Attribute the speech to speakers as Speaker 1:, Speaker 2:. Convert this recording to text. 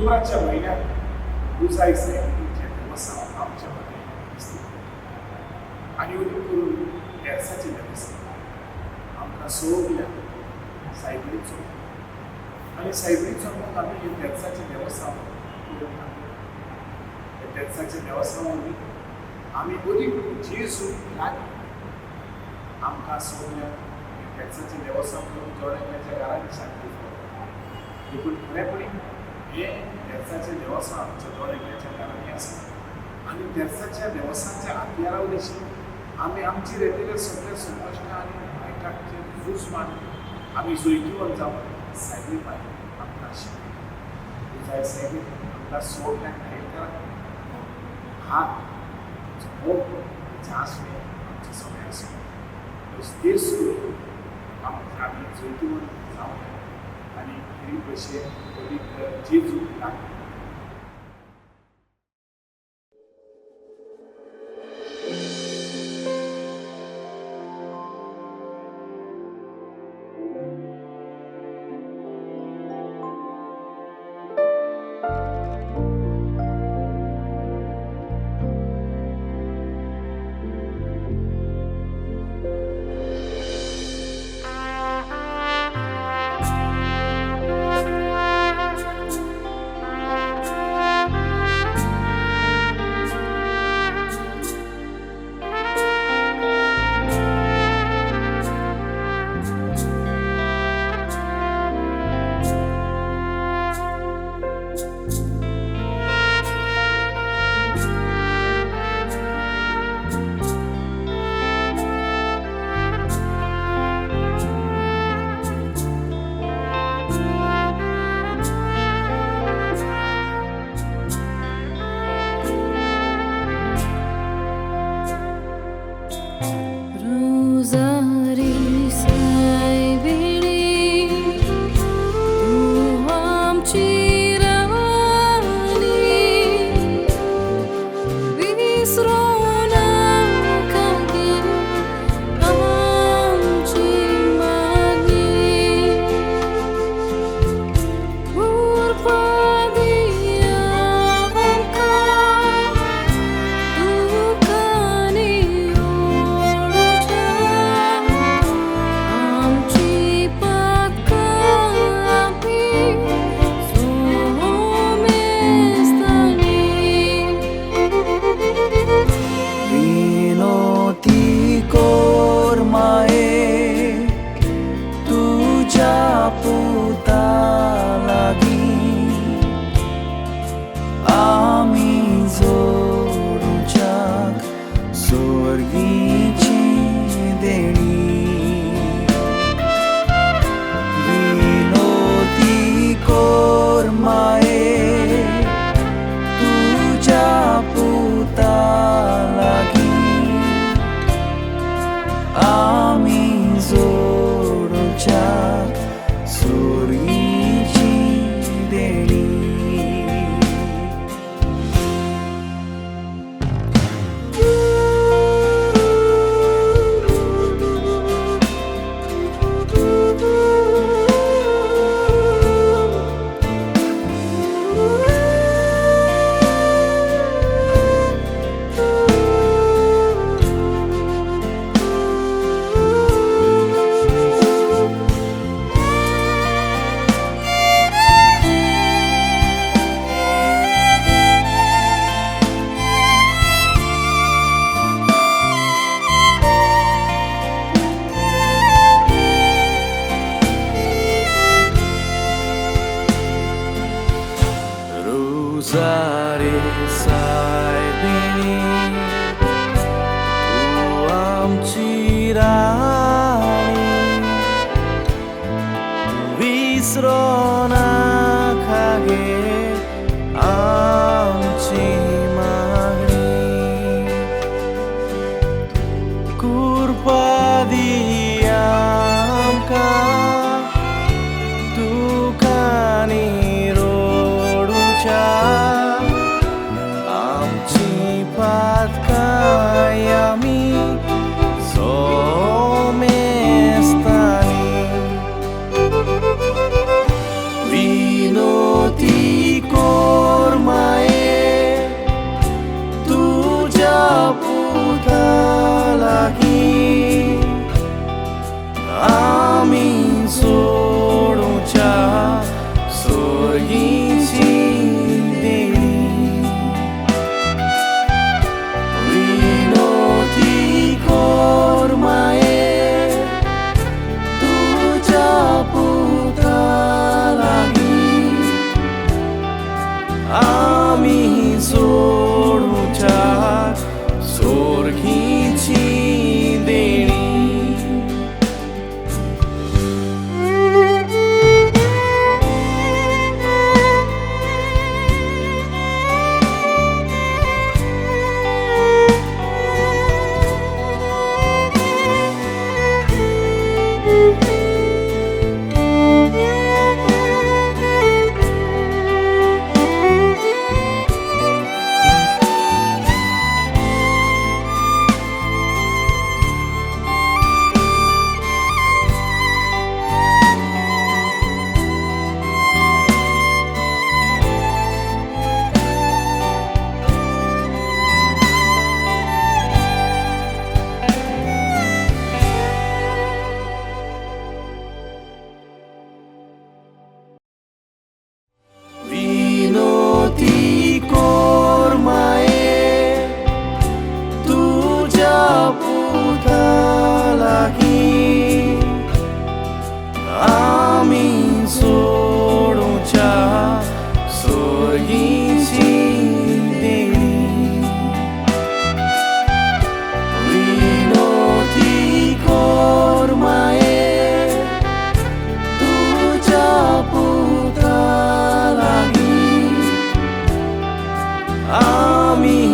Speaker 1: ऑक्टोबराच्या म्हयन्यात रुजारी सायबिणीचें देवस्तांव आमच्या मदें दिसता आनी अदीक करून तेर्साचें देवस्थान आमकां सगळ्यांक सायबिणीचो आनी सायबिणीचो मोग आमी हें तेर्साचें देवस्थान करून दाखयता. ह्या तेर्साच्या देवस्थाना वरवीं आमी अदीक जेजू लागीं आमकां सगळ्यांक हें तेर्साचें देवस्थान करून जण एकल्याच्या घरांनी शांती फावता. देखून खरेपणी हें तेर्साचें देवस्थान आमच्या जण एकल्याच्या घरांनी आसा आनी तेर्साच्या देवस्थानच्या हातयारा वरवीं आमी आमची रेतिल्ले सगळे संकश्टां आनी वायटाचेर झूज मारून आमी जैतिवंत जावन सायबीण माय आमकां शिकयता. रुजारी सायबीण आमकां सगळ्यांक घायल करा हात मोग ताचें आसणें आमच्या सगळ्यांक आसूं. तेच करून आमी जैतिवंत जावया आनी खेरीत भशेन पवित्र जेजू लागीं.
Speaker 2: रुजारी सायबिणी तूं आमची राणी, विसरूं नाका गे आमची मागणी. कृपा दी आमकां दुकांनी ओडच्या, आमची पातकां आमी सोमेस्तांनी.
Speaker 3: विनोती कोर माये तुज्या पुता लागीं आमी जोडुच्याक स्वर्गीची देणी. विनोती कोर माये तुज्या पुता लागीं आमी जोडुच्याक स्वर्गीची देणी. रुजारी सायबिणी तूं आमची राणी, विसरूं नाका गे आमची मागणी. कृपा दी आमकां दुकांनी रडुच्या, आमची पातकां आमी सोमेस्तांनी. विनोती पुता लागीं आमी सोडूच्या सोर्गीची देणी. विनोती कोर माये तुज्या पुता लागीं आमी.